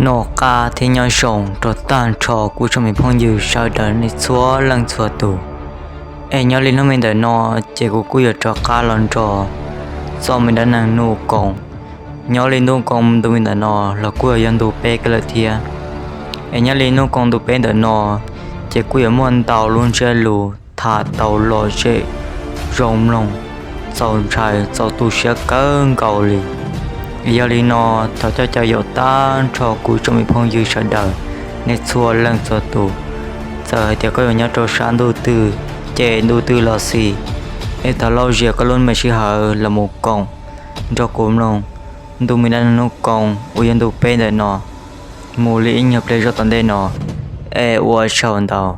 Noj qab thiab nyob zoo rau tag nrho kuv tsoom me phooj ywg sawv daws nej txhua leej txhua tus. Es nyob li hnub me ntawm no ces kuv kuj yuav rov qab los nrog txoj me dab neeg Nuj Koos. Nyob li Nuj Koos ntu me ntawm no los kuj yog ntu peb kiag lawm thiab. Es nyob li Nuj Koos ntu peb ntawm no ces kuj yuav muaj ntau lub ntsiab lus tham tau lom zem zoo mloog, txaus ntshai txaus tu siab kawg nkaus li. Yog li no, thov coj caw yaum tag nrho kuv tsoom me phooj ywg sawv daws nej txhua leej txhua tus. Txawm hais tias koj yuav nyob rau sab ntuj twg ces ntuj twg los xij, es thov lauj zias koj lub me sij hawm los mus koom nrog kuv mloog ntu me dab neeg Nuj Koos uas yog ntu peb ntawm no mus li ib nyuag pliag zog tom ntej no. Es ua tsaug ntau.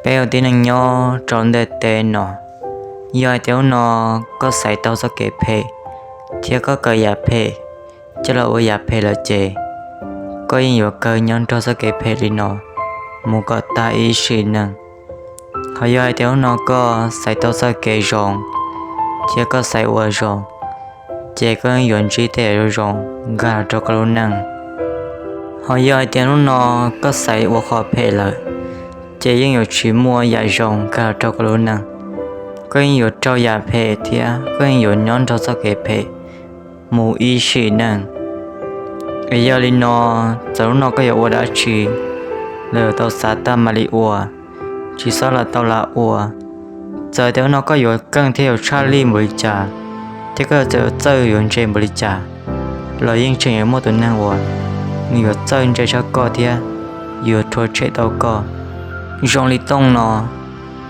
Peb ua tib neeg nyob rau ntiaj teb no, yog hais tias hnub no koj xaiv tau txoj kev phem thiab koj kawm yam phem coj los ua yam phem lawm ces koj yeej yuav kawg nyob nrog txoj kev phem li no mus kom tag ib sim neej. Ho yog hais tias hnub no koj xaiv tau txoj kev zoo thiab koj xaiv ua zoo, ces koj yeej yuav ntsib tej yam zoo zoo nkag los rau koj lub neej. Ho yog hais tias hnub no koj xaiv ua qhov phem lawm, ces yeej yuav tsis muaj yam zoo nkag los rau koj lub neej. Koj yeej yuav raug yam phem thiab koj yeej yuav nyob nrog txoj kev phem mus ib sim neej. Es yog li no, txawm hnub no koj yuav ua dab tsi los yuav tau xav tag mam li ua, tsis txhob lam tau lam ua. Txawm tias hnub no koj yuav keej thiab yuav tshaj lij npaum li cas, thiab koj txawm yuav txawj yuav ntse npaum li cas, los yeej tseem yuav muaj tus neeg uas nws yuav txawj ntse tshaj koj thiab yuav rhuav tshem tau koj. Zoo li Tooj no,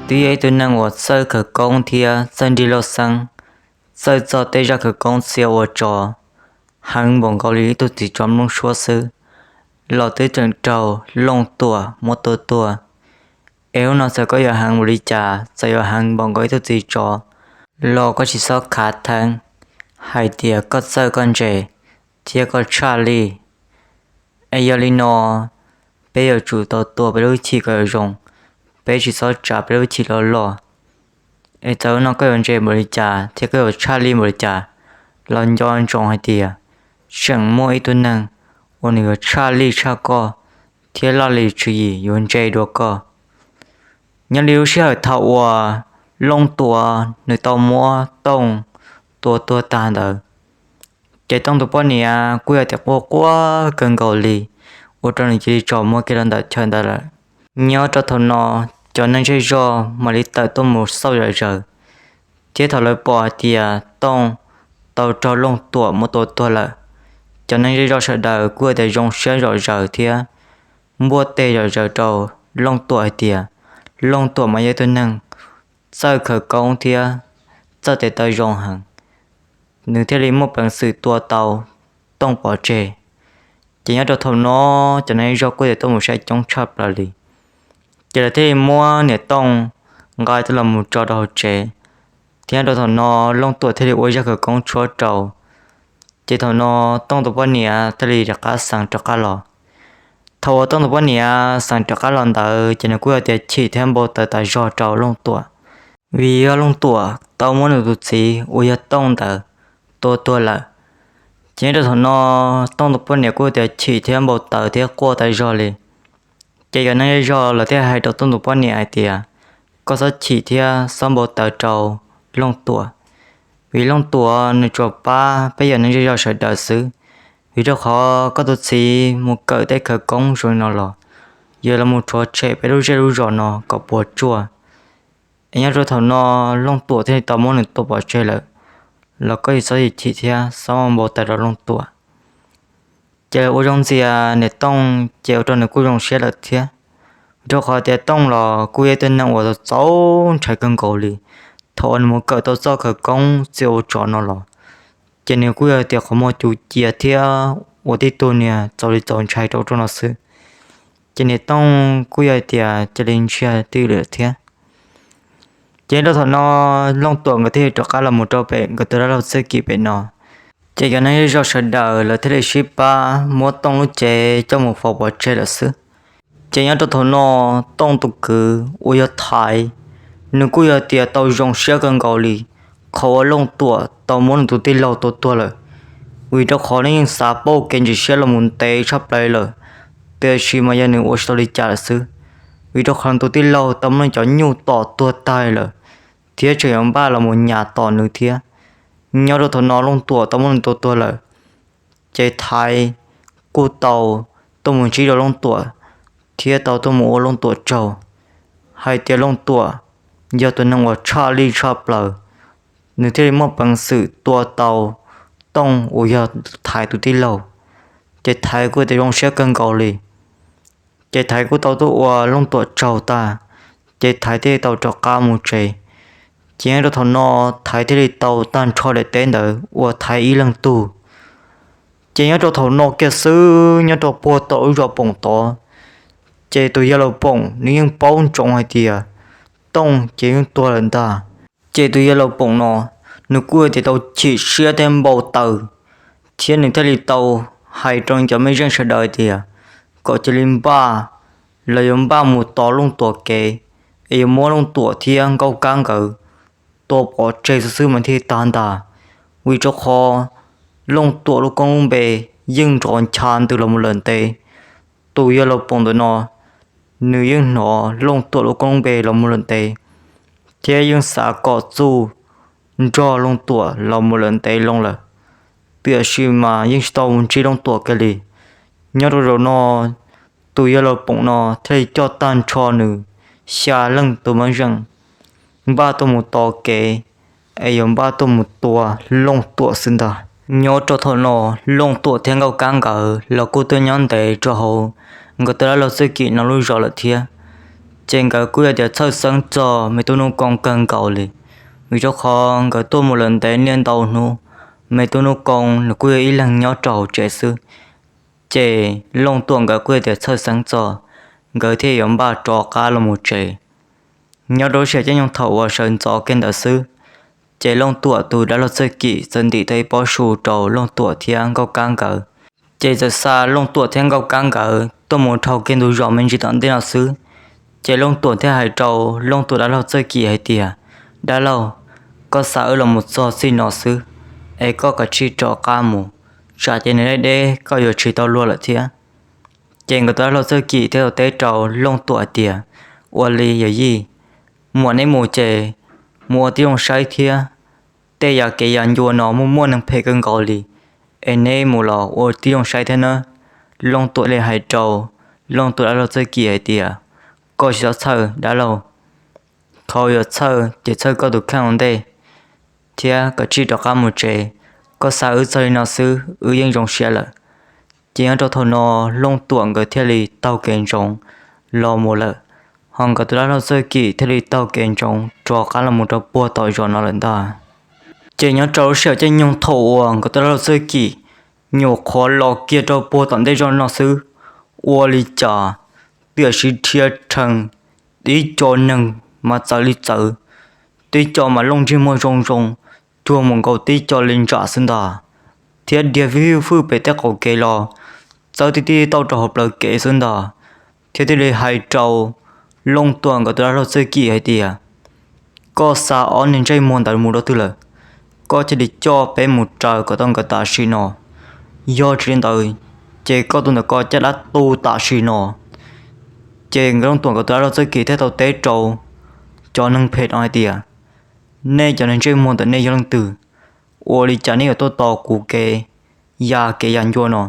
twb yog ib tug neeg uas txawj khawv koob thiab txawj nrig lauj xeeb, txawj txog tej zaj khawv koob txia ua tsov heev npaum nkaus li ib tug txiv tsov nplooj suab xwb, los twb tseem raug Looj Tuam muab tua tuag. Es hnub no txawm koj yuav heev npaum li cas, txawm yuav heev npaum nkaus ib tug txiv tsov, los koj tsis txhob khav theeb hais tias koj txawj koj ntse thiab koj tshaj lij. Es yog li no, peb yuav tsum tau tua peb lub hwj chim kom zoo, peb tsis txhob tsav peb lub hwj chim loj loj. Es txawm hnub no koj yuav ntse npaum li cas thiab koj yuav tshaj lij npaum li cas, los nco ntsoov hais tias tseem muaj ib tug neeg uas nws yuav tshaj lij tshaj koj thiab laj lim tswv yim yuav ntse dua koj. Nyob li lub sij hawm thaum uas Looj Tuam nws tau muab Tooj tua tuag tag ntawd, ces Tooj tus poj niam kuj yog tias quaj quaj kawg nkaus li, ua rau nws cia li tso muag kiag rau ntawm chaw ntawd lawm. Nyob rau thaum no, cov neeg zej zog mam li tawm tuaj mus xauj zom zaws, thiab thaum lawv pom hais tias Tooj tau raug Looj Tuam muab tua tuag lawm, cov neeg zej zog sawv daws kuj yog tias zoo siab zom zaws thiab npuaj teg zom zaws rau Looj Tuam hais tias Looj Tuam mas yog ib tug neeg txawj khawv koob thiab txawj tes taw zoo heev, nws thiaj li muaj peev xwm tua tau Tooj pov tseg. Ces nyob rau thaum no, cov neeg zej zog kuj tias tuaj mus saib coob tshaj plaws li, ces lawv thiaj li muab niam Tooj nqa coj los mus tso rau hauv tsev, thiab nyob rau thaum no Looj Tuam thiaj li ua zaj khawv koob tshuab rau. Ces thaum no Tooj tus poj niam thiaj li rov qab xeev rov qab los. Thaum uas Tooj tus poj niam xeev rov qab los ntawd ces nws kuj yog tias chim thiab npau taws tas zog rau Looj Tuam, vim yog Looj Tuam tau muab nws tus txiv uas yog Tooj ntawd tua tuag lawm. Ces nyob rau thaum no, Tooj tus poj niam kuj yog tias chim thiab npau taws thiab quaj tas zog li. Ces cov neeg zej zog lawv thiaj hais rau Tooj tus poj niam hais tias, koj txhob chim thiab txhob npau taws rau Looj Tuam, vim Looj Tuam nws tsuas pab peb cov neeg zej zog sawv daws xwb. Vim rau qhov koj tus txiv mus kawm tej khawv koob zoo li no los, yog los mus rhuav tshem peb lub zej lub zos no kom puas tsuaj. Es nyob rau thaum no, Looj Tuam thiaj li tau muab nws tua pov tseg lawm, los koj tsis txhob chim thiab txhob npau taws rau Looj Tuam. Ces ua zoo ntxias niam Tooj ces ua rau nws kuj zoo siab lawm thiab, rau qhov tias Tooj los kuj yog ib tug neeg uas txaus ntshai kawg nkaus li. thaum uas nws mus kawm tau txoj khawv koob txia ua tsov no los, ces nws kuj yog tias qhov muag cuv cia thiab ua tib tug niag txaus li txaus ntshai rau rau no xwb. Ces niam Tooj kuj yog tias cia li ntsiag twj ywm lawm thiab. Ces rau thaum no Looj Tuam nkawd thiaj rov qab los mus rau pem nkawd tus dab laug Txawj Kim pem no. Ces cov neeg zej zog sawv daws lawv thiaj li sib pab muab Tooj lub cev coj mus faus pov tseg lawm xwb. Ces nyob rau thaum no Tooj tus kwv uas yog Thaiv, nws kuj yog tias tau zoo siab kawg nkaus li qhov uas Looj Tuam tau muab nws tus tij laug tua tuag lawm, vim rau qhov nws yeej xav pauj kev ntsim siab los mus ntev tshaj plaws lawm, tiam sis mas yog nws ua tsis tau li cas lawm xwb, vim rau qhov nws tus tij laug tau muab nws cov nyuj tom tuag tag lawm, thiab tseem yuav npaj los mus nyas tom nws thiab. Nyob rau thaum no Looj Tuam tau muab nws tua tuag lawm, ces Thaiv kuj tau tuaj mus ntsib rau Looj Tuam, thiab tau tuaj mus ua Looj Tuam tsaug hais tias Looj Tuam yog tus neeg uas tshaj lij tshaj plaws, nws thiaj li muaj peev xwm tua tau Tooj uas yog Thaiv tus tij laug. Ces Thaiv kuj tias zoo siab kawg nkaus li. Ces Thaiv kuj tau tuaj ua Looj Tuam tsaug tag, ces Thaiv thiaj li tau rov qab mus tsev. Ces nyob rau thaum no Thaiv thiaj li tau tag nrho daim teb ntawd ua Thaiv ib leeg tug. Ces nyob rau thaum no kiag xwb nyob rau puag tom lub zos Poom tod, ces tus yawg laus Poom nws yeej paub ntsoov hais tias Tooj ces yeej tuag lawm ntag. Ces tus yawg laus Poom no nws kuj tias tau chim siab thiab npau taws, thiab nws thiaj li tau hais rau cov mej zeej sawv daws tias kom cia li npaj los yuav npaj mus tos Looj Tuam kev, es yuav muab Looj Tuam thiab Nkauj Kab nkawd tua pov tseg xwb xwb mas thiaj tag ntag, vim rau qhov Looj Tuam lub koob lub npe yeej nrov ncha ntws los mus lawm ntev. Tus yawg laus Poom ntawm no nws yeej hnov Looj Tuam lub koob lub npe los mus lawm ntev, thiab yeej xav kom txuj nrog Looj Tuam los mus lawm ntev loo lawm, tiam sis mas yeej tsis tau mus ntsib Looj Tuam kiag li. Nyob rau zaum no tus yawg laus Poom no thiaj li coj tag nrho nws xya leej tus mej zeej npaj tuaj mus tos kev, es yuav npaj tuaj mus tua Looj Tuam xwb ntag. Nyob rau thaum no Looj Tuam thiab Nkauj Kab nkawd los kuj tuaj nyob ntev rau hauv nkawd tus dab laug Txawj Kim no lub zos lawm thiab. Ces nkawd kuj yog tias txhawj xeeb txog me tub Nuj Koo kawg nkaus li, vim rau qhov nkawd tuaj mus lawm ntev niaj ntau hnub, me tub Nuj Koo nws kuj yog ib leeg nyob rau hauv tsev xwb. Ces Looj Tuam nkawd kuj yog tias txhawj xeeb txog, nkawd thiaj yuav npaj rov qab los mus tsev. Nyob rau lub sij hawm caij nyoog thaum uas sawv ntxov kiag ntawd xwb, ces Looj Tuam tus dab laug Txawj Kim txawm ntim tau ib pob su rau Looj Tuam thiab Nkauj Kab nkawd. Ces txawm xa Looj Tuam thiab Nkauj Kab nkawd tuaj mus dhau kiag ntug zos me ntsis tom ntej no xwb. Ces Looj Tuam thiaj hais rau Looj Tuam dab laug Txawj Kim hais tias, Dab laug, koj xa wb los mus txog txij no xwb, es koj kav tsij rov qab mus, tsam ces nws deb deb koj yuav tsis tau luag lawm thiab. Ces nkawd tus dab laug Txawj Kim thiaj tau teb rau Looj Tuam hais tias, Ua li yawm yij, muam neb mus ces mus ua tib zoo saib thiab, tej yam kev yam ncua no muaj muaj neeg phem kawg nkaus li, es neb mus los ua tib zoo saib thiab nawb. Looj Tuam li hais rau Looj Tuam dab laug Txawj Kim hais tias, Koj tsis txhob txhawj dab laug, qhov yuav txhawj ces txhawj koj tus kheej ua ntej, thiab kav tsij rov qab mus tsev. Koj xa wb txog li no xwb wb yeej zoo siab lawm. Ces nyob rau thaum no Looj Tuam nkawd thiaj li taug kev ntsoov los mus lawm, ho nkawd tus dab laug Txawj Kim thiaj li taug kev ntsoov rov qab los mus rau puag tom zos no lawm ntag. Ces nyob rau lub sij hawm caij nyoog thaum uas nkawd tus dab laug Txawj Kim nyuam qhuav los kiag rau puag tom ntej zos no xwb, ua li cas tiam sis dhia rhees, tib co neeg mas txawv li txawv, tib co mas looj ntsej muag zoo zoo, cuag mus nkaus tib co li ntsam xwb ntag, thiab dhia fij fwj pem tej qaum kev los txawb tib tib tauj rau hauv plawv kev xwb ntag, thiab thiaj li hais rau Looj Tuam nkawd tus dab laug Txawj Kim hais tias, Koj xa ob niag ntsej muag ntawd mus rau twg lawm? Koj cia li coj peb mus raws kom tau nkawd tam sim no. Yog tsis li ntawd, ces koj tus ntawm ko caj dab tu tam sim no. Ces nkawd Looj Tuam nkawd tus dab laug Txawj Kim thiaj tau teb rau cov neeg phem no hais tias, Nej cov neeg ntsej muag ntawm nej yog leej twg? Ua li cas nej yuav tuaj tos kuv kev ya kev ya ncua no?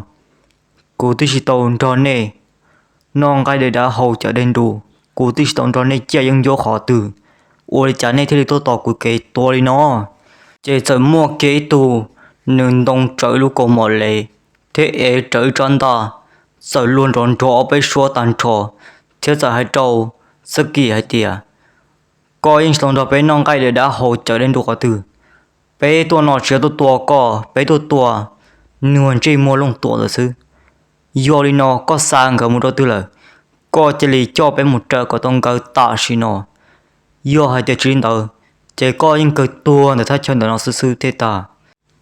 Kuv twb tsis tau nrog nej noj nqaij dej dab haus cawv dej nru, kuv twb tsis tau nrog nej ciaj yeeb ncuab qhov twg, ua li cas nej thiaj li tuaj tos kuv kev tua li no? Ces txawm muaj kiag ib tug, nws ntoo rawv lub kaus mom lev thiab ev rawv ib rab ntaj, txawm luag nrov nrov ob peb suab tag nrho, thiab txawm hais rau Txawj Kim hais tias, Koj yeej tsis tau nrog peb noj nqaij dai dab haus cawv dai du qhov twg. Peb tuaj no tsis yog tuaj tua koj, peb tuaj tua nws ntsej muag Looj Tuam ntawd xwb. Yog li no koj xa nkawd mus rau twg lawm? Koj cia li coj peb mus raws kom tau nkawd tam sim no. Yog hais tias tsis li ntawd, ces koj yeej kawg tuag ntawm thaj chaw ntawm no xwb xwb thiaj tag.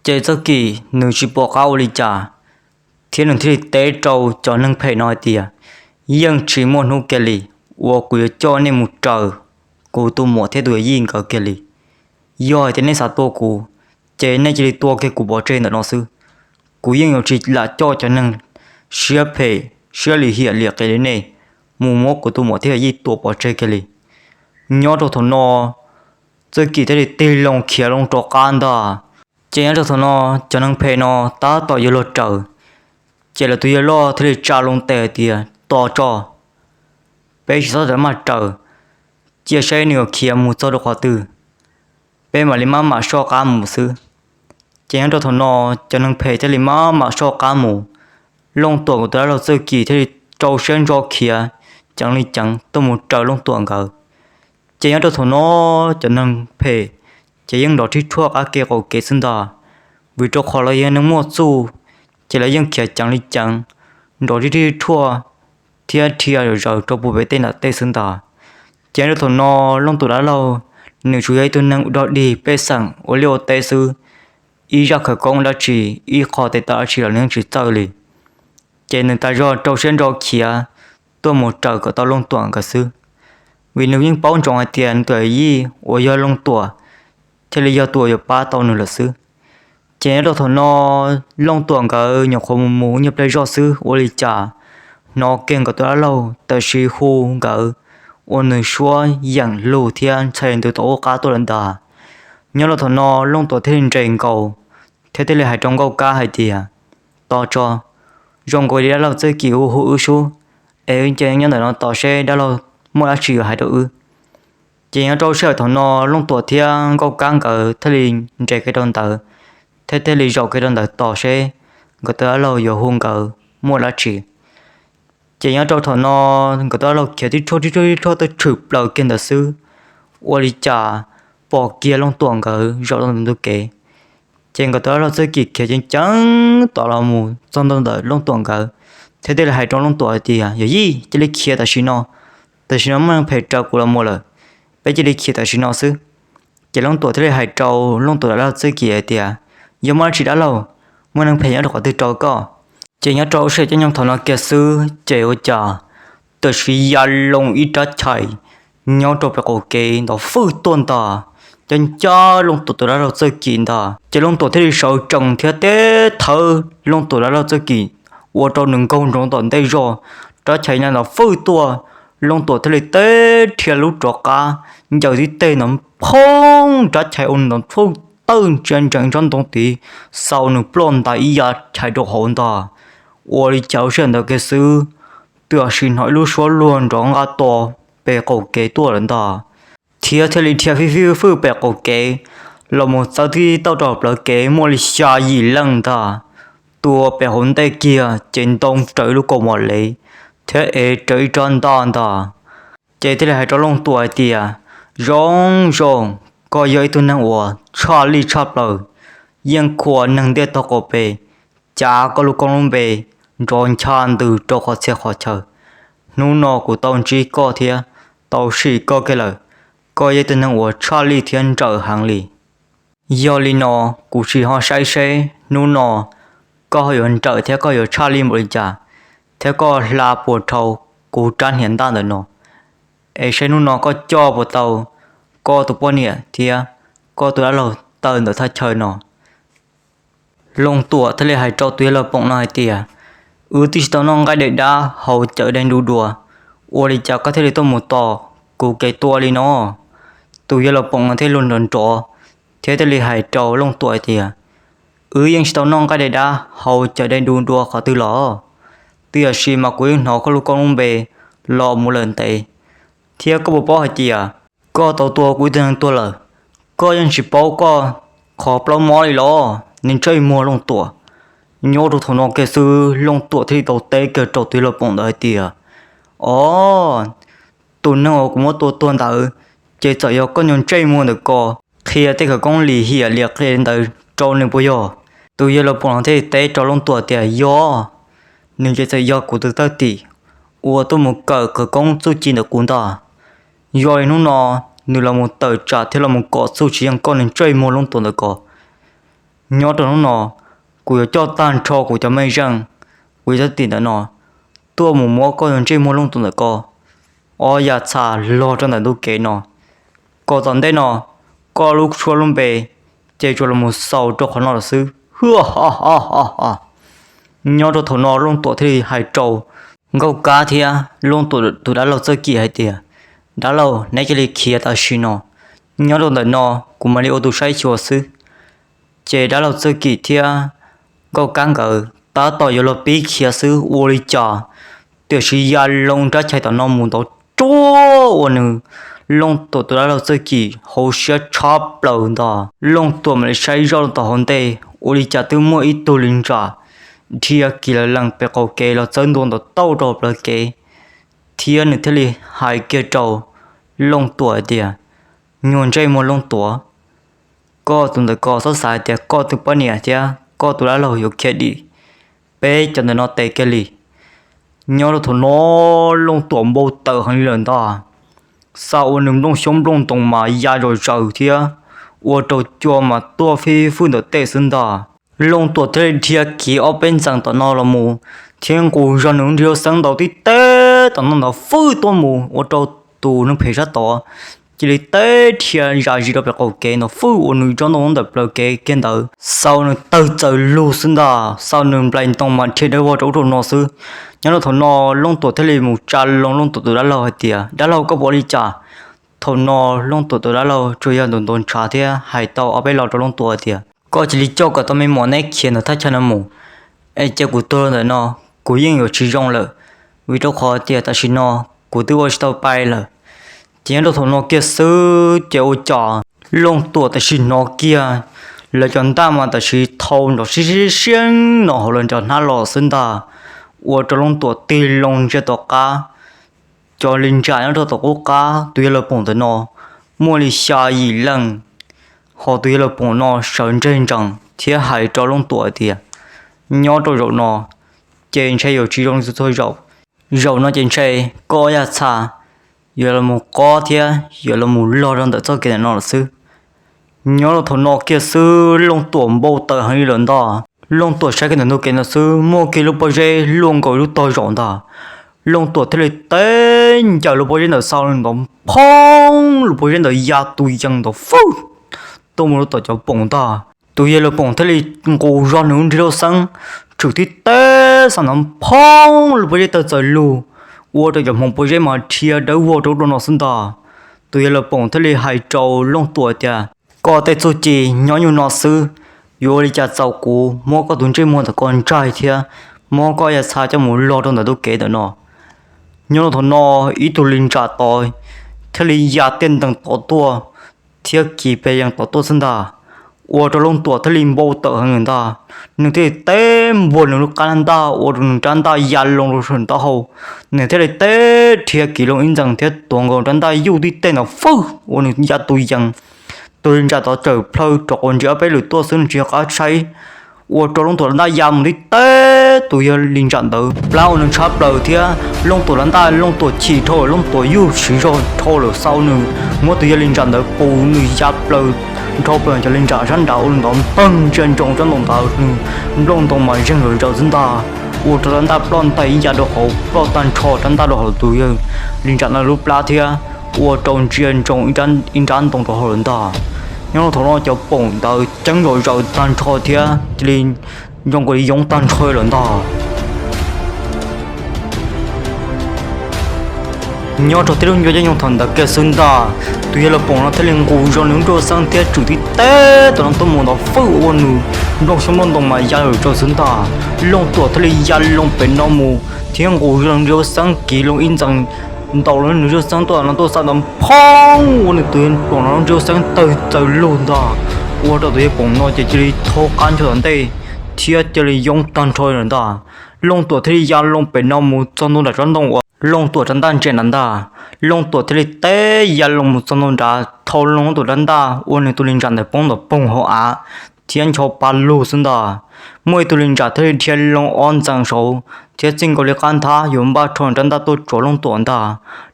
Ces Txawj Kim nws tsis pom qab ua li cas, thiab nws thiaj li teb rau cov neeg phem no hais tias, yeej tsis muaj hnub kiag li uas kuv yuav coj nej mus raws kuv tus muam thiab tus yawm yij nkawd kiag li. Yog hais tias nej xav tua kuv, ces nej cia li tua kiag kuv pov tseg ntawm no xwb. Kuv yeej yuav tsis lam coj cov neeg siab phem siab lim hiam lim qias li nej mus muab kuv tus muam thiab yawm yij tua pov tseg kiag li. Nyob rau thaum no, Txawj Kim thiaj li tig loo khiav loo rov qab ntag. Ces nyob rau thaum no, cov neeg phem no tab tom yuav luag raws, ces lawv tus yawg loj thiaj li tsa loo tes hais tias, tos tso, peb tsis txhob maj raws, cia saib nws yuav khiav mus txog rau qhov twg, peb mam li maj mam soj qab mus xwb. Ces nyob rau thaum no, cov neeg phem thiaj li maj mam soj qab mus. Looj Tuam nkawd tus dab laug Txawj Kim thiaj li rau siab ntso khiav ceev li ceev tuaj mus raws Looj Tuam nkawd. Ces nyob rau thaum no, cov neeg phem ces yeej nrov rhib rhuaj qab kev qaum kev xwb ntag, vim rau qhov lawv yog neeg muaj txuj, ces lawv yeej khiav ceev li ceev, nrov rhib rhib rhuaj thiab dhia zom zaws rau puag pem tej nram tej xwb ntag. Ces nyob rau thaum no, Looj Tuam dab laug nws tsuas yog ib tug neeg ua dog dig pej xeem ua liaj ua teb xwb, ib zaj khawv koob dab tsi, ib qho tes taw dab tsi los nws yeej tsis txawj li. Ces nws tas zog rau siab ntso khiav tuaj mus raws kom tau Looj Tuam nkawd xwb, vim nws yeej paub ntsoov hais tias nws tus yawm yij uas yog Looj Tuam thiaj li yog tus uas yuav pab tau nws lawm xwb. Ces nyob rau thaum no, Looj Tuam nkawd nyuam qhuav mus mus nyuag pliag zoj xwb ua li cas hnov kiag nkawd tus dab laug tam sim hu nkawd ua nws suab yeem lug thiab ntxhais ntws tom ub qab tuaj lawm ntag. Nyob rau thaum no, Looj Tuam thiaj li nres nkaus thiab thiaj li hais rau Nkauj Kab hais tias, tos tso, zoo nkaus li dab laug Txawj Kim hu hu wb sub, es wb cia nyob ntawm no tos seb dab laug muaj dab tsi yuav hais rau wb. Ces nyob rau sij hawm thaum no, Looj Tuam thiab Nkauj Kab nkawd thiaj li nres kiag rau ntawd thiab thiaj li zaum kiag rau ntawd tos seb nkawd tus dab laug yuav hu nkawd muaj dab tsi. Ces nyob rau thaum no, nkawd tus dab laug khiav tib rhuaj tib rhuaj tib rhuaj tuaj tshwm plaws kiag ntawd xwb, ua li cas pom kiag Looj Tuam nkawd zaum rau ntawm ntug kev. Ces nkawd tus dab laug Txawj Kim khiav ceev ceev tom los mus txog ntua ntawm Looj Tuam nkawd thiab thiaj li hais rau Looj Tuam hais tias, yawm yij, cia li khiav tam sim no, tam sim no muaj neeg phem raws kuv los mus lawm, peb cia li khiav tam sim no xwb. Ces Looj Tuam thiaj li hais rau Looj Tuam dab laug Txawj Kim hais tias, yog muaj dab tsi dab laug, muaj neeg phem nyob rau qhov twg rau koj? Ces nyob rau sij hawm caij nyoog thaum no kiag xwb ces ua cas tam sim ya loo ib rab chais nyob rau pem qaum kev ntov fwj tuaj ntag, ncaj ncaj Looj Tuam tus dab laug Txawj Kim ntag. Ces Looj Tuam thiaj li sawv tsees thiab teb thawb Looj Tuam dab laug Txawj Kim ua rau nws nkaug nroos tom ntej zog, rab chais ya ntov fwj tuaj, Looj Tuam thiaj li teb rhia lub rov qab, ncaws tib teg ntawd phoob, rab chais ua ntov fwj tawg ntsia ntsees tsob ntoo tid, xaus nws ploj ntais ib yav chais rau hauv ntag. Ua li cas lub sij hawm ntawd kiag xwb, twb sim hnov ib lub suab luag nrov nqa to pem qaum kev tuaj lawm ntag, thiab thiaj li dhia fij fij fwj pem qaum kev los mus txawb tib tauj rau plawv kev muaj li xya yim leej ntag. Tus pem hauv ntej kiag ces ntoo raws ib lub kaus mom lev thiab ev raws ib rab ntaj ntag. Ces thiaj li hais rau Looj Tuam hais tias, zoo zoo, koj yog ib tug neeg uas tshaj lij tshaj plaws, yeej khuam neeg ntiaj teb qaum pes, cav koj lub koob lub npe nrov ncha ntws rau qhov txhia qhov chaw. Hnub no kuv tau ntsib koj thiab tau sim koj kiag lawm, koj yog ib tug neeg uas tshaj lij thiab nrawm heev li. Yog li no, kuv sim ho saib seb hnub no koj ho yuav nrawm thiab koj yuav tshaj lij npaum li cas, thiab koj hla puas dhau kuv rab hniav ntaj ntawm no, es saib hnub no koj coj puas tau koj tus poj niam thiab koj tus dab laug tawm ntawm thaj chaw no. Looj Tuam thiaj li hais rau tus yawg laus Poom no hais tias, wb twb tsis tau noj nqaij dai dab haus cawv dai du dua, ua li cas koj thiaj li tuaj mus tos kuv kev tua li no? Tus yawg laus Poom no thiaj li nrov nrov thiab thiaj li hais rau Looj Tuam hais tias, wb yeej tsis tau noj nqaij dai dab haus cawv dai du dua qhov twg los, tiam sis mas kuv yeej hnov koj lub koob lub npe los mus lawm ntev, thiab koj puas paub hais tias koj tau tua kuv ib tug neeg tuag lawm? Koj yeej tsis paub koj qhov plaub mob li los, niag ntsej muag Looj Tuam. Nyob rau thaum no kiag xwb Looj Tuam thiaj li tau teb kiag rau tus yawg laus Poom ntawd hais tias, o, tus neeg uas kuv muab tua tuag ntawd ces txawm yog koj nyuag ntsej muag ntawm ko qhia tej khawv koob lim hiam li qhia li ntawd rau nws puas yog? Tus yawg laus Poom no thiaj teb rau Looj Tuam tias yog, nws ces txawm yog kuv tus thwj tim uas tuaj mus kawm khawv koob txuj ci ntawm kuv ntag. Yog li hnub no nws los mus tawm tsam thiab los mus kom txuj tsis yeej koj niag ntsej muag Looj Tuam ntawm ko. Nyob rau hnub no kuv yuav coj tag nrho kuv cov mej zeej, kuv cov thwj tim ntawm no tuaj mus muab koj tus ntsej muag Looj Tuam ntawm ko ob yam txha log rau ntawm ntu kev no, kom tom ntej no koj lub suab lub npe ces tsuas los mus xaus rau qhov no lawm xwb. Nyob rau thaum no Looj Tuam thiaj li hais rau Nkauj Kab thiab Looj Tuam tus dab laug Txawj Kim hais tias, dab laug, neb cia li khiav tam sim no, nyob rau ntawm no kuv mam li ua tus saib xyuas xwb. Ces dab laug Txawj Kim thiab Nkauj Kab nkawd tab tom yuav los pib khiav xwb ua li cas, tiam sis ya loo rab chais tom no mus ntov tsuag ua nws Looj Tuam tus dab laug Txawj Kim hauv siab tshab plaws ntag. Looj Tuam mam li saib zoj rau tom hauv ntej ua li cas twb muaj ib tug li ntsam dhia kiv lawv lees pem qaum kev los txawb ntua ntov tauj rau plawv kev, thiab nws thiaj li hais kiag rau Looj Tuam hais tias, nyuag ntsej muag Looj Tuam, koj tus ntawm ko txhob xav hais tias koj tus poj niam thiab koj tus dab laug yuav khiav dim peb cov ntawm no tes kiag li. Nyob rau thaum no Looj Tuam npau taws heev li lawm ntag, xa ua nws nplooj xyoob nplooj ntoos mas ya zom zaws thiab ua rau cua mas tuaj fij fwj ntawm tej xwb ntag. Looj Tuam thiaj li dhia kiv ob peb ntxees tom no los mus thiab nqus zog nws lub nrig lub xeeb ntaus tib teb tom no ntawd fwj tuaj mus ua rau tus neeg phem sab tod cia li teb dhia zam zis rau pem qaum kev ntawd fwj ua nws tsob ntoo ntawm plawv kev kiag ntawd xa ua nws tawg txaws lug xwb ntag, xa ua nws nplaim ntoo mas dhia dawb vog rau ub rau no xwb. Nyob rau thaum no Looj Tuam thiaj li mus tsa loo Looj Tuam tus dab laug hais tias, dab laug, koj puas ua li cas? Thaum no Looj Tuam tus dab laug tsuas yog ntuas ntuas ntshav thiab hais tau ob peb lo rau Looj Tuam hais tias, koj cia li coj kom tau me mom neb khiav ntawm thaj chaw no mus, es cia kuv tuag ntawm no, kuv yeej yuav tsis zoo lawm, vim rau qhov tias tam sim no kuv twb ua tsis tau pai lawm. Ces nyob rau thaum no kiag xwb ces ua cas Looj Tuam tam sim hnov kiag lawv cov ntaj mas tam sim thau nrov siab siab siab no hauv lawv cov hnab los xwb ntag, ua rau Looj Tuam tig loo ntsia tom qab. Cov li ntsam nyob rau tom qub qab tus yawg laus Poom ntawm no muaj li xya yim leej, ho tus yawg laus Poom no sawv ntseg ntsees thiab hais rau Looj Tuam hais tias, nyob rau zaum no ces ntshe yuav tsis zoo li txhua zaum. Zaum no ces ntshe koj yaj txha yuav los mus qob thiab yuav los mus log rau ntawm txoj kev ntawm no lawm xwb. Nyob rau thaum no kiag xwb Looj Tuam npau taws heev li lawm ntag. Looj Tuam saib kiag ntawm ntug kev ntawd xwb muaj kiag lub pob zeb luaj nkaus lub tog zaum ntag. Looj Tuam thiaj li teb ncaws lub pob zeb ntawd xa ntov phoob, lub pob zeb ntawd ya tus yees ntov fwj tuaj mus rau tom cov poom ntag. Tus yawg laus Poom thiaj li nqus zog nws lub nrig lub xeeb, tshwm tib teb xa ntov phoob, lub pob zeb tawg txaws lug, ua rau cov hmoov pob zeb mas dhia dawb vog rau ub rau no xwb ntag. Tus yawg laus Poom thiaj li hais rau Looj Tuam tias, koj tej txuj ci nyob nyuag no xwb, yuav ua li cas txaus kuv muab koj tus ntsej muag ntawm ko ntsaig thiab muab koj yaj txha coj mus log rau ntawm ntug kev ntawm no. Nyob rau thaum no ib tug li ntsam tod thiaj li ya tiaj ntees tod tuaj thiab kiv pes yees tod tuaj xwb ntag, ua rau Looj Tuam thiaj li npau taws heev lawm ntag. Nws thiaj li teb npuag nws lub qab ntaj ua rau nws rab ntaj ya loo rau saum ntaub hau. Nws thiaj li teb dhia kiv loo ib ntxees thiab tuav nkaus rab ntaj yuj tib teg ntawd fwj ua nws ya tus yees. Tus li ntsam tod tawm plhaw rov qab ntsia ob peb lwm tuaj xwb nws tsis nco qab saib, ua rau Looj Tuam rab ntaj ya mus tib teg tus yawg li ntsam ntawd plab ua nws tshab plaws thiab Looj Tuam rab ntaj Looj Tuam chim dhau lawm, Looj Tuam yuj siv zog dhau lawm xa ua nws muab tus yawg li ntsam ntawd pus nws ya plaws dhau plaws cov li ntsam sab nrad ua nws ntov npeeg ntsia ntsoov rab ntoo ntawd nws nplooj ntoo mas zeeg zom zaws xwb ntag, ua rau rab ntaj ploj ntais ib yav rau hauv, ploj tag nrho rab ntaj rau hauv tus yawg li ntsam ntawd lub plab thiab ua rau ntsia ntsoov ib nrab ntoo rau hauv lawm ntag. Nyob rau thaum no cov poom ntawd ceeb zom zaws tag nrho thiab cia li zoo nkaus li yoob tag nrho lawm ntag. Nyob rau tib lub ncua caij nyoog thaum ntawd kiag xwb ntag, tus yawg laus poom no thiaj li nqus zog nws lub nrig lub xeeb thiab tshwm tib teg tom no tuaj mus ntov fwj ua nws nplooj xyoob nplooj ntoo mas ya zom zaws xwb ntag. Looj Tuam thiaj li ya loo pem no mus thiab nqus zog nws lub nrig lub xeeb kiv loo ib ntxees ntaus los nws lub nrig lub xeeb tuaj no tuaj xa ntov phoob ua nws tus yawg poom no lub nrig lub xeeb tawg txaws lug ntag, ua rau tus yawg poom no ces cia li thaub qab ncho tom ntej thiab cia li yoob tag nrho lawm ntag. Looj Tuam thiaj li ya loo pem no mus txog ntua nram tsob ntoo uas Looj Tuam rab ntaj ntsia nrad ntag. Looj Tuam thiaj li teb ya loo mus txog ntua nrad, thau loo Looj Tuam rab ntaj ua nws tus li ntsam ntawd poob ntom poog hauv av thiab ncho pa lug xwb ntag. Muaj ib tug li ntsam thiaj li dhia loo ob ntxees saud thiab txij nkaus li qab nthab yuav npaj rho rab ntaj tuaj tsuav Looj Tuam ntag.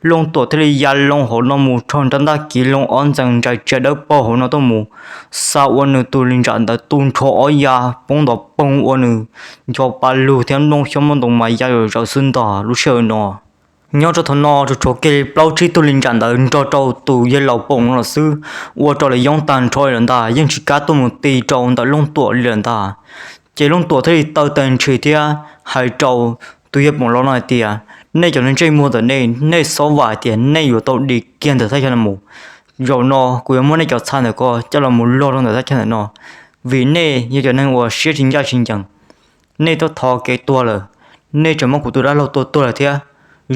Looj Tuam thiaj li ya loo hauv no mus rho rab ntaj kiv loo ob ntxees ntsais tsia dawb paug hauv no tuaj mus, xa ua nws tus li ntsam ntawd tu nrho ob ya poob ntom poog ua nws ncho pa lug thiab nplooj xyoob nplooj ntoo mas ya zom zaws xwb ntag lub sij hawm no. Nyob rau thaum no tsuas tshuav kiag li plaub tsib tug li ntsam ntawd nrog rau tus yawg laus Poom no lawm xwb, ua rau lawv yoob tag nrho li lawm ntag, yeej tsis kam tuaj mus ti rau ntawm Looj Tuam li lawm ntag. Ces Looj Tuam thiaj li taw tes ntshis thiab hais rau tus yawg Poom laus no hais tias, nej cov neeg ntsej muag ntawm nej, nej xob vam hais tias nej yuav tau dim kiag ntawm thaj chaw no mus. Zaum no kuv yuav muab nej cov txha ntawm ko coj los mus log rau ntawm thaj chaw ntawm no, vim nej yog cov neeg uas siab tsis ncaj tsis ncees. Nej twb thov kev tuag lawm, nej tseem muab kuv tus dab laug tua tuag lawm thiab.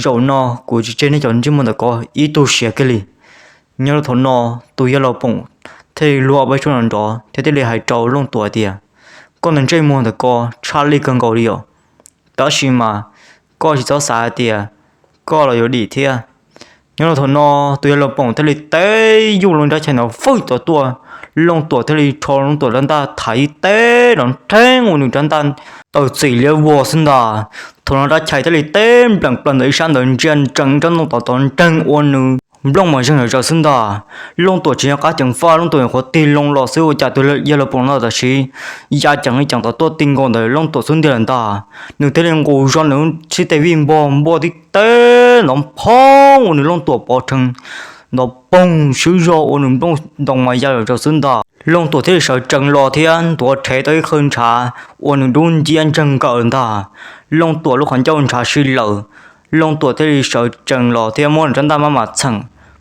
Zaum no kuv tsis tseg nej cov ntsej muag ntawm ko ib tug siav kiag li. Nyob rau thaum no tus yawg laus Poom thiaj li luag ob peb suab nrov nrov thiab thiaj li hais rau Looj Tuam tias, koj tus ntsej muag ntawm ko tshaj lij kawg nkaus li os, tab sis mas koj tsis txhob xav hais tias koj los yuav dim thiab. Nyob rau thaum no tus yawg laus Poom thiaj li teb yuj loo rab chais no fwj tod tuaj, Looj Tuam thiaj li rho Looj Tuam rab ntaj thaiv teb no nrheeb ua nws rab ntaj tawm txim liab vog xwb ntag. Thaum no rab chais thiaj li teb npleem plaws ntawm ib sab ntawd ntsia ntsees rab ntoo tod tod nreeg ua nws nplooj mas zeeg zom zaws xwb ntag. Looj Tuam tsis nco qab ceev faj, Looj Tuam nyuam qhuav tig loo los xwb ua cas tus yawg laus Poom no tam sim ya ceev li ceev tod tuaj ti nkaus ntawm Looj Tuam xub ntiag lawm ntag. Nws thiaj li nqus zog nws sib tes vij npog npuaj tib teb ntov phoob ua nws Looj Tuam pov rhees ntov poog swb zog ua nws nplooj ntoo mas ya zom zaws xwb ntag. Looj Tuam thiaj li sawv tsees los thiab ntuav rhev tau ib qho ntshav ua nws dub nciab ntseeg nkaws ntag. Looj Tuam lub qhov ncauj ntshav si lawm. Looj Tuam thiaj li sawv tsees los thiab muab nws rab ntaj maj mam txheem,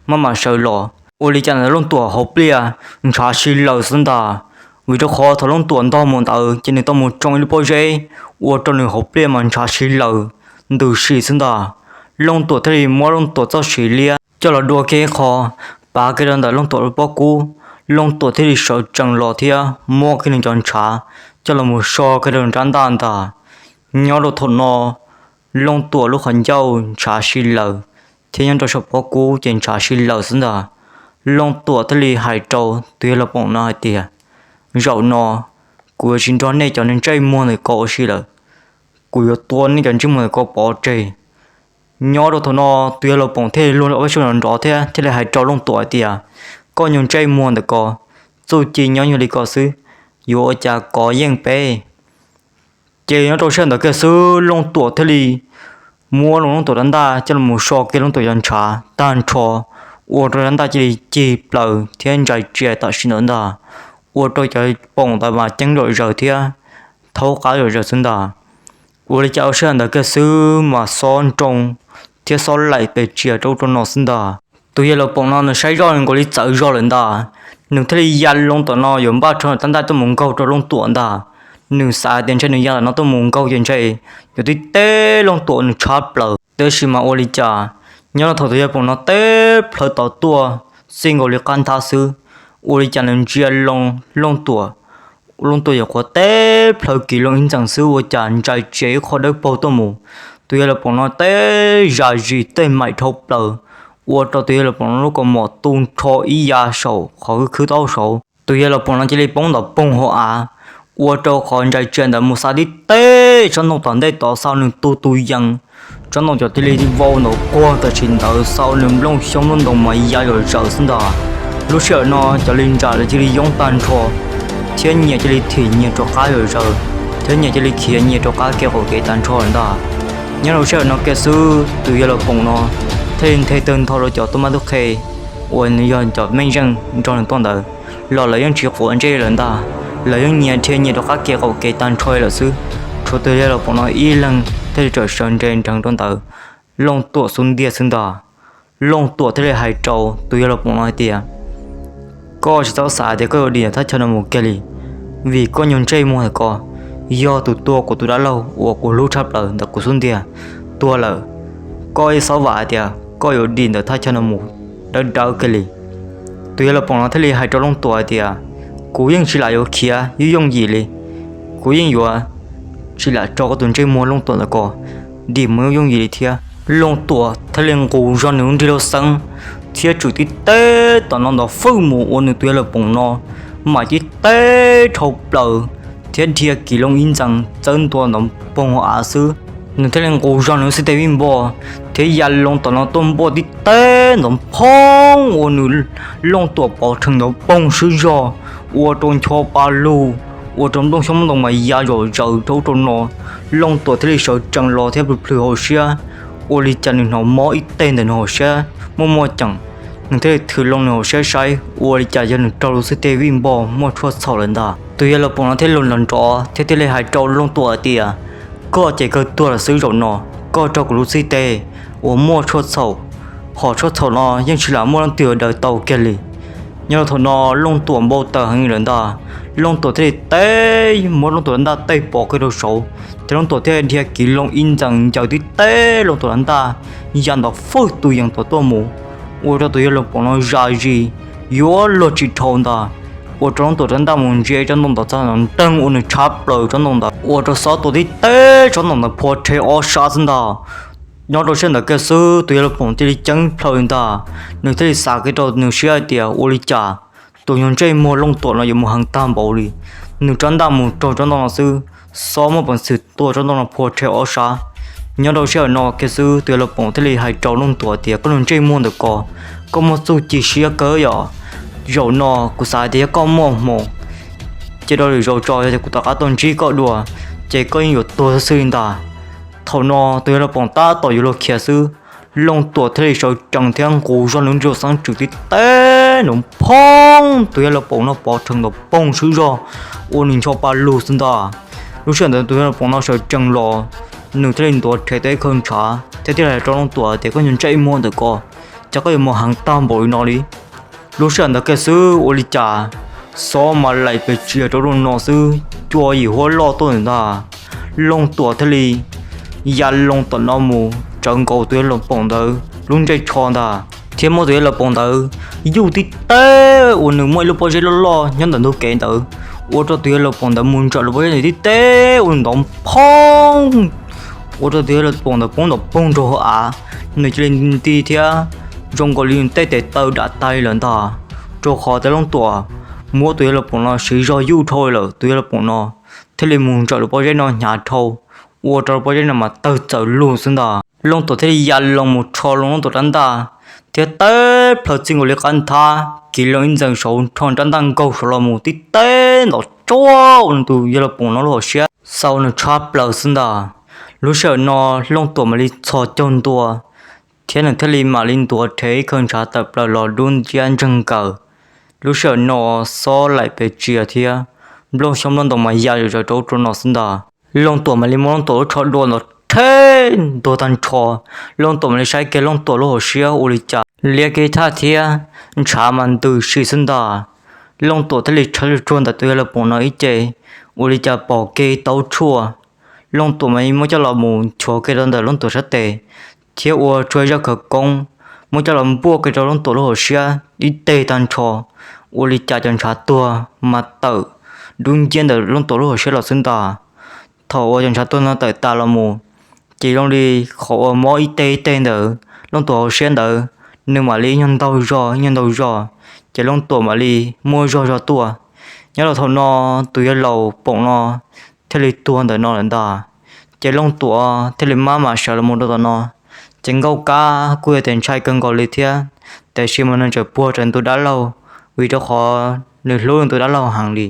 maj mam sawv los. Ua li cas ntawd Looj Tuam hauv pliaj ntshav si lawm xwb ntag. Vim rau qhov thaum Looj Tuam ntog mus ntawd ces nws tau mus tsoo ib lub pob zeb ua rau nws hauv pliaj mas ntshav si lawm ntws si xwb ntag. Looj Tuam thiaj li muab Looj Tuam txoj siv liab coj los dua kiag ib qho, pav kiag rau ntawm Looj Tuam lub pob kub. Looj Tuam thiaj li sawv tsees los thiab muab kiag nws cov ntshav coj los mus so kiag rau nws rab ntaj ntag. Nyob rau thaum no Looj Tuam lub qhov ncauj ntshav si lawm, thiab nyob rau saum pob kub ces ntshav si lawm xwb ntag. Looj Tuam thiaj li hais rau tus yawg laus Poom no hais tias, zaum no kuv yuav tsis nrog nej cov neeg ntsej muag ntawm ko ua si lawm, kuv yuav tua nej cov ntsej muag ntawm ko pov tseg. Nyob rau thaum no tus yawg laus Poom thiaj li luag ob peb suab nrov nrov thiab thiaj li hais rau Looj Tuam hais tias, koj nyuag ntsej muag ntawm ko, txuj ci nyob nyuag li ko xwb, yuav ua cas kov yeej peb. Ces nyob rau sij hawm ntawd kiag xwb Looj Tuam thiaj li muab Looj Tuam rab ntaj coj los so kiag Looj Tuam cov ntshav tag nrho, ua rau rab ntaj cia li cig plaws thiab ntsais tsia tam sim ntawd ntag, ua rau cov poom ntawd mas ceeb zom zaws thiab thaub qab zom zaws xwb ntag. Ua li cas ua sij hawm ntawd kiag xwb mas xob nroo thiab xob laim pes tsias rau ub rau no xwb ntag. Tus yawg laus Poom no nws saib zoj nkaus li txawv zog lawm ntag, nws thiaj li ya loo tom no yuav npaj rho rab ntaj tuaj mus nkaug rau Looj Tuam ntag. Nws xav tias ntshe nws ya tom no tuaj mus nkaug ces ntshe yuav tib teb Looj Tuam nws tshab plaws, tab sis mas ua li cas nyob rau thaum tus yawg laus Poom no teb plhawv tom tuaj txij nkaus li qab nthab xwb, ua li cas nws ntsia loo Looj Tuam, Looj Tuam yuav qhuav teb plhawv kiv loo ib ntxees xwb ua cas ntsais tsia ib qho dawb paug tuaj mus. Tus yawg laus Poom no teb zam zis tej maim dhau plaws, ua rau tus yawg laus Poom no lub kaus mom tu nrho ib ya saum qhov khwb taub saud. Tus yawg laus Poom no cia li poob ntom poog hauv av, ua rau qhov ntsais tsia ntawd mus xa tib teb tsob ntoo tom ntej tod xa nws tu tus yees. Tsob ntoo cov cia li vau ntaus quag tam sim ntawd xa nws nplooj xyoob nplooj ntoo mas ya zom zaws xwb ntag. Lub sij hawm no cov li ntsam lawv cia li yoob tag nrho, thiab nyias cia li thim nyias rov qab zom zaws, thiab nyias cia li khiav nyias rov qab kev qaum kev tag nrho lawm ntag. Nyob rau lub sij hawm no kiag xwb tus yawg laus Poom no thiaj li nthe tawg ntho rau cov tub mab tub qhe uas nws yog cov meej zeej nrog nws tuaj ntawd los lawv yeej tsis quav ntsej lawm ntag. Lawv yeej nyias dhia nyias rov qab kev qaum kev tag nrho lawm xwb, tshuav tus yawg laus Poom no ib leeg thiaj li tseem sawv nres nrees rau ntawm Looj Tuam xub ntiag xwb ntag. Looj Tuam thiaj li hais rau tus yawg laus Poom no hais tias, koj tsis txhob xav tias koj yuav dim ntawm thaj chaw no mus kiag li, vim koj nyuag ntsej muag ntawm ko yog tus tua kuv tus dab laug uas kuv hlub tshaj plaws ntawm kuv xub ntiag tuag lawm. Koj ib xob vam hais tias koj yuav dim ntawm thaj chaw no mus dawb dawb kiag li. Tus yawg laus Poom no thiaj li hais rau Looj Tuam hais tias, kuv yeej tsis lam yuav khiav yooj yooj yim li, kuv yeej yuav tsis lam tso koj tus ntsej muag Looj Tuam ntawm ko dim mus yooj yooj yim li thiab. Looj Tuam thiaj li nqus zog nws lub nrig lauj xeeb thiab tsum tib teb tom no ntov fwj mus ua nws tus yawg Laus Poom no mam tib teb dhau plaws thiab dhia kiv loo ib ntxees txawb ntua ntov poog hauv av xwb. Nws thiaj li nqus zog nws lub xib teg vij npog thiab ya loo tom no tuaj npuaj tib teb ntov phoob ua nws Looj Tuam pov rhees ntov poog swb zog, ua rau ncho pa lug, ua rau nplooj xyoob ntoo mas ya zom zaws rau ub rau no. Looj Tuam thiaj li sawv tsees los thiab plhws plhws hauv siab, ua li cas nws hnov mob ib teg ntawm nws hauv siab muaj muaj ceem. Nws thiaj li thwm loo nws hauv siab saib ua li cas yog nws raug lub xib teg vij npog muaj tshuaj txhaum lawm ntag. Tus yawg Laus Poom no thiaj li los nrov thiab thiaj li hais rau Looj Tuam hais tias, koj ces kawg tuag lawm xwb zaum no, koj raug kuv lub xib teg uas muaj tshuaj txhaum, hom tshuaj txhaum no yeej tsis lam muaj leej twg daws tau kiag li. Nyob rau thaum no Looj Tuam npau taws heev lawm ntag. Looj Tuam thiaj li teb muab Looj Tuam rab ntaj tej pov kiag rau saud, ces Looj Tuam thiaj dhia kiv loo ib ntxees ncaws tib teb Looj Tuam rab ntaj ya ntov fwj tus yees tom tuaj mus, ua rau tus yawg Laus Poom no zam zis yuav luag tsis dhau ntag, ua rau Looj Tuam rab ntaj mus ntsia tsob ntoo ntawd txog nteeg ua nws tshab plaws tsob ntoo ntawd, ua rau xob tua tib teb tsob ntoo ntawd phua rhe ob sab xwb ntag. Nyob rau sij hawm ntawd kiag xwb tus yawg Laus Poom cia li ceeb plhaw li ntag. Nws thiaj li xav kiag rau nws siab hais tias ua li cas tus nyuag ntsej muag Looj Tuam no yuav mus heev tag npaum li. Nws rab ntaj mus raug tsob ntoo no xwb, xob muaj peev xwm tua tsob ntoo no phua rhe ob sab. Nyob rau sij hawm no kiag xwb tus yawg Laus Poom thiaj li hais rau Looj Tuam tias, koj nyuag ntsej muag ntawm ko, koj muaj txuj ci siab kawg yom. Zaum no kuv xav hais tias yog koj muaj hmoo, ces rau lwm zaus tso yog tias kuv rov qab tuaj ntsib koj dua, ces koj yeej yuav tuag xwb li ntag. Thaum no tus yawg Laus Poom tab tom yuav luag khiav xwb, Looj Tuam thiaj li sawv tsees thiab nqus zog nws lub nrig xeeb tsum tib teb nrov phoob, tus yawg Laus Poom no pov rhees nrov poog swb zog, ua nws ncho pa lug xwb ntag. Lub sij hawm ntawd tus yawg Laus Poom no sawv tsees los, nws thiaj li ntuav rhe tau ib khawv ntshav thiab thiaj li hais rau Looj Tuam tias, koj nyuag ntsej muag ntawm ko, cas koj yuav mus heev tag npaum li no li. Lub sij hawm ntawd kiag xwb ua li cas xob mas laim pes tsia rau ub rau no xwb, cua yim huab loj tuaj ntag. Looj Tuam thiaj li ya loo tom no mus tsawv nkaus tus yawg Laus Poom ntawd lub ntsej tsho ntag, thiab muab tus yawg Laus Poom ntawd yuj tib teb ua nws muaj ib lub pob zeb loj loj nyob ntawm ntug kev ntawd, ua rau tus yawg Laus Poom ntawd mus ntsawm lub pob zeb ntawd tib teb ua nws ntov phoob, ua rau tus yawg Laus Poom ntawd poob nrov poog rau hauv av. Nws cia li nti thiab zoo nkaus li nws tej tes taw dam tas li lawm ntag, rau qhov tias Looj Tuam muab tus yawg Laus Poom no siv zog yuj dhau lawm. Tus yawg Laus Poom no thiaj li mus ntsawm lub pob zeb no hnyav dhau, ua rau lub pob zeb no mas tawg txawv lug xwb ntag. Looj Tuam thiaj li ya loo mus rho loo Looj Tuam rab ntaj, thiab tawb plhaw txij nkaus li qab nthab kiv loo ib ntxees saud rho rab ntaj nkaug saud los mus tib teb ntaus tsuag ua tus yawg Laus Poom no lub hauv siab, xa ua nws tshab plaws xwb ntag. Lub sij hawm no Looj Tuam mam li txhos caug ntua, thiab nws thiaj li mam li ntuav rhe ib khawv ntshav tawm plaws los dub nciab ntseeg nkaws. Lub sij hawm no xob laim pes tsia thiab nplooj xyoob nplooj ntoo mas ya zom zaws rau ub rau no xwb ntag. Looj Tuam mam li muab Looj Tuam lub tsho dua ntawd rhe ntuag tag nrho. Looj Tuam mam li saib kiag Looj Tuam lub hauv siab ua li cas liab kiag thaj thiab ntshav mas ntws si xwb ntag. Looj Tuam thiaj li tshawb tsuag ntawm tus yawg Laus Poom no ib ce, ua li cas pom kiag taub tshuaj. Looj Tuam mam li muab coj los mus nchuav kiag rau ntawm Looj Tuam sab tes, thiab ua tsuag zaj khawv koob muab coj los npuaj kiag rau Looj Tuam lub hauv siab ib teg tag nrho, ua li cas cov ntshav tuag mas tawm dub nciab ntawm Looj Tuam lub hauv siab los xwb ntag. Thaum uas cov ntshav tuag no tawm tas los mus, ces zoo li qhov uas mob ib teg ib teg ntawd Looj Tuam hauv siab ntawd, nws mam li ib nyuag ntaug zog ib nyuag ntaug zog, ces Looj Tuam mam li muaj zog zog tuaj. Nyob rau thaum no tus yawg Laus Poom no thiaj li tuag ntawm no lawm ntag. Ces Looj Tuam thiaj li maj mam sawv los mus rau tom no, ces nkauj kab kuj yog tias ntshai kawg nkaus li thiab, tiam sis mas nws tseem puag rau nws tus dab laug, vim rau qhov nws hlub nws tus dab laug heev li.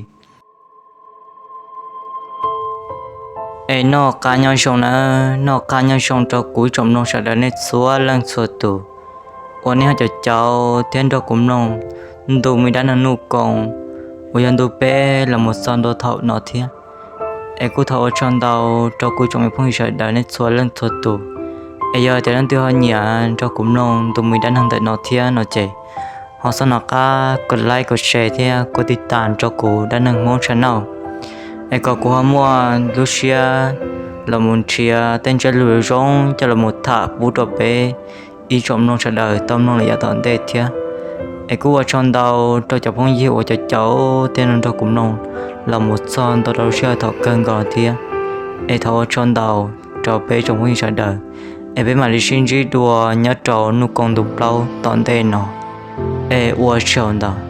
Es noj qab nyob zoo nawb, noj qab nyob zoo rau kuv ib tsoom mloog sawv daws nej txhua leej txhua tus uas nej ho caum caum thiab nrog kuv mloog ntu me dab neeg Nuj Koos uas yog ntu peb los mus txog ntua thaum no thiab. Es kuj thov ua tsaug ntau rau kuv tsoom me phooj ywg sawv daws nej txhua leej txhua tus. Es yog tias leej twg ho nyiam nrog kuv mloog ntu me dab neeg ntawm no thiab no ces ho xob nov qab kom like kom share thiab kom tiv tam nrog kuv Dab Neeg Hmoob channel, es kom kuv ho muaj lub siab los mus nrhiav tej ntsiab lus zoo coj los mus tham pub rau peb ib tsoom mloog sawv daws tau mloog lawm yav tom ntej thiab. Es kuj ua tsaug ntau rau cov phooj ywg uas caum caum thiab nrog kuv mloog los mus txog ntua rau lub sij hawm thaum kawg nkaus thiab. Es thov ua tsaug ntau rau peb tsoom phooj ywg sawv daws. Es peb mam li sib ntsib dua nyob rau nuj koom ntu plaub tom ntej no. Es ua tsaug ntau.